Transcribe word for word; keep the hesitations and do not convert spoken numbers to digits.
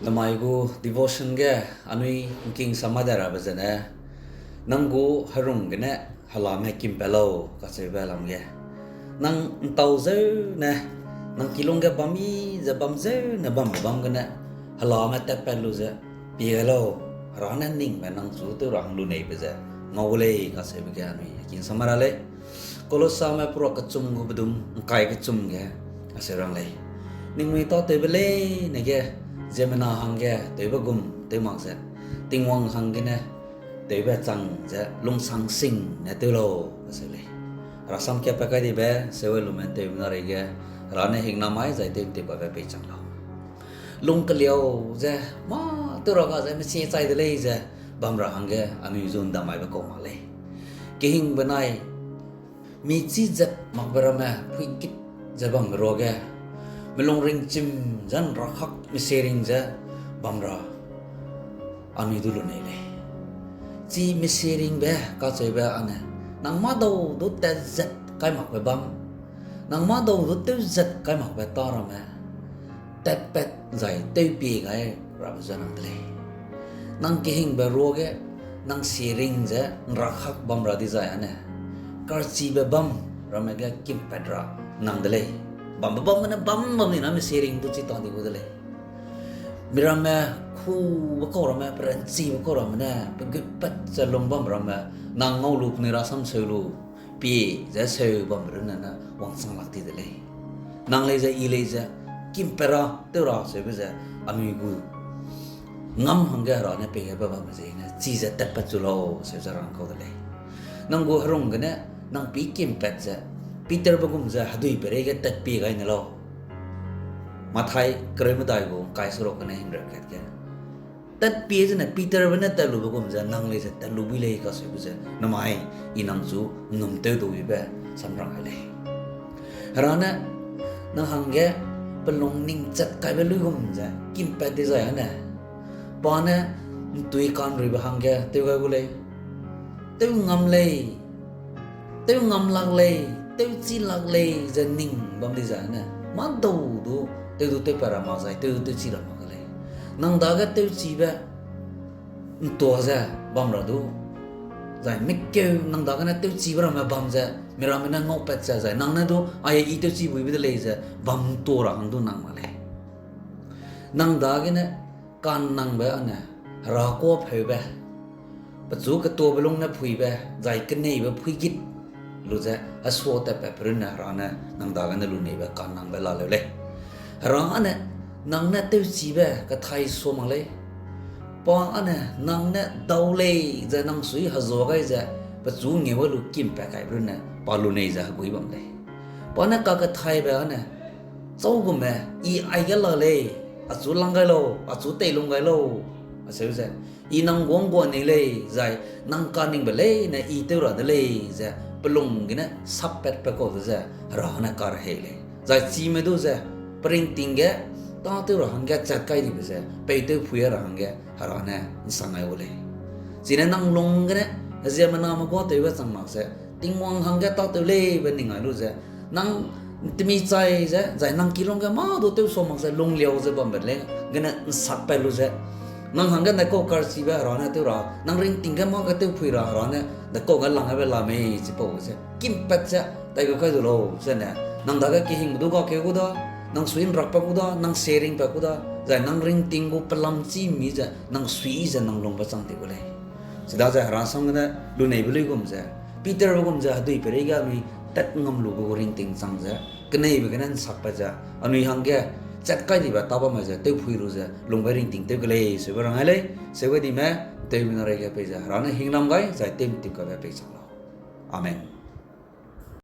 Namai gu devotion ge anui ngking sama de rabe zene, nang gu herung gene helame kimpat lau kacheube lam ge, nang ntau zeu ne, nang kilung ge bam yi ze bam zeu ne bambe bam gene, helame tatpat lu ze, pie gai lau, Hera ne ningbe nang chu tew ra hang lu neibe ze, ngau gu lei kacheube ge anui ngking sama ra lei. Kolosame peruak kechum gu bedum ngkai kechum ge, aseu rang lei. Ningnui tâtewbe leine ge, ziemmena hangge tewbe gum tew mak ze, Tingwang hanggene tewbe chang ze lungsang sing ne tew lau, aseu lei. Herasam kiapat kai dibe, seue lume tewbe na reige, Hera ne hingnam mai zai tew ntip babe peichang lau. Lung keliau ze, mâ tew ra ga ze mesie chai de lei ze, bam ra hangge anui zu ndamaibe kau mak lei. Kehingbe nai, mi chî zat makbe ramme phuigit ze bambe ruage, melung ringchim ze nrakak mesiering ze bam ra anui du lunei lei. Chi mesieringbe kacheube ane, nang mâdau du tat zat kai makbe bam, nang mâdau du tew zat kai makbe tâ ramme, tatpat zai tewpie gai rabe ze nang de lei. Nang kehingbe ruage, nang sieringbe ze nrakak bam ra dizai ane, karchibe bam ramme ge kimpat ra nang de lei. Bambe bam gene bam bam ni na mesieringbe du chi ta di gu de lei. Miramme kube kau ramme, peranchibe kau ramme ne, pegutpat ze lung bam ramme, nang ngau lu penui rasam seu lu, pie ze seu bambe runne ne wangchang lak ti de lei. Nang lei ze, i lei ze, kimpat ra, tew ra seube ze, anui gu ngam hangge Hera ne pei gaibe bamme ziegene, chize tatpat chu lau, seu ze rang kau de lei. Nang gu herung gene, nang pî kimpat ze, Peterbe gum ze hedui peireige tatpie gai ne lau. Mathai kereu medai gu ngkai seruk gene himreu kat ge, tatpie zene Peterbe ne tatlube gum ze nang lei ze tatlu bui lei kaseube ze namai i nang chu nnum tew du bibe samrang gai lei. Hera ne nang hangge pe lungning chat kaibe luigum ze kimpat dizai ane, pa ne ntui ka'nruibe hangge tew gai gu lei. Tew ngam lei, tew ngam lak lei, tewchi lak lei ze ning bam dizai ane, mâdau du tew du tewpat ra mak zai tew du tewchi ra mak ke lei. Nang dage tewchibe ntua ze bam ra du, zai mikeu nang dagene tewchibe ramme bam ze, miramme ne ngaupat ze zai nang ne du, aye i tewchi buibe de lei ze bam ntua ra hang du nang mak lei. Nang dagene kannangbe ane, Hera kuâ pheube, pechu ketuabe lung ne phuibe, zai keneibe phuigit lu ze, hesuatatpat pe runne Hera ne nang dagene luneibe kannangbe laleu lei. Hera ane nang ne tewchibe kethai sua mak lei. Pa ane nang ne dau lei ze nang sui hezua gai ze, pechu ngeu lu kimpat kaibe runne pa lunei ze hegui bam lei. Pa ne kakethaibe ane, châugumme, i aige la lei, achu lang gai lau, achu teilung gai lau, aseu ze, i nang guang guang nei lei, zai nang kaningbe leine i tew ra de lei, ze pelung gene sappatbe kau de ze, Hera ne karehei lei. Zai chime du ze, peringting ge, tâtew ra hangge chat kai dibe ze, peitew phui ra hangge, Hera ne nsang gai gu lei. Chine nang lung gene, heziemmename guâtewbe chang mak ze, Tingwang hangge tâtew leibe ning gai lu ze, nang ntemi chai ze, zai nang kilung ge mâ du tewsua mak ze, lungliau ze bambe le, gene nsakpat lu ze, nang hangge ndaikau karchibe Hera ne tew ra, nang ringting ge mâ ge tewphui ra Hera ne, ndaikau ge lang gaibe la mei chipau ze, kimpat ze, tai gu kai du lau, zene, nang dage kehingbe du gakeu gu da, nang sui nrakpat gu da, nang sieringpat gu da, zai nang ringting gu pelam chî mi ze, nang sui ze nang lungbe chang di gu lei. Chidaze Hera sam gene luneibe luigum ze, Peterbe gum ze hedui peireige anui tat ngam lube gu ringting chang ze, keneibe gene nsakpat ze, anui hangge chat kai dibe tâ bamme ze tewphui lu ze lungbe ringting tew ke lei, seube rang gai lei, seube dime, tewbe na reige peize Hera ne hingnam gai, zai tew ntip kabe pei chang lau. Amen.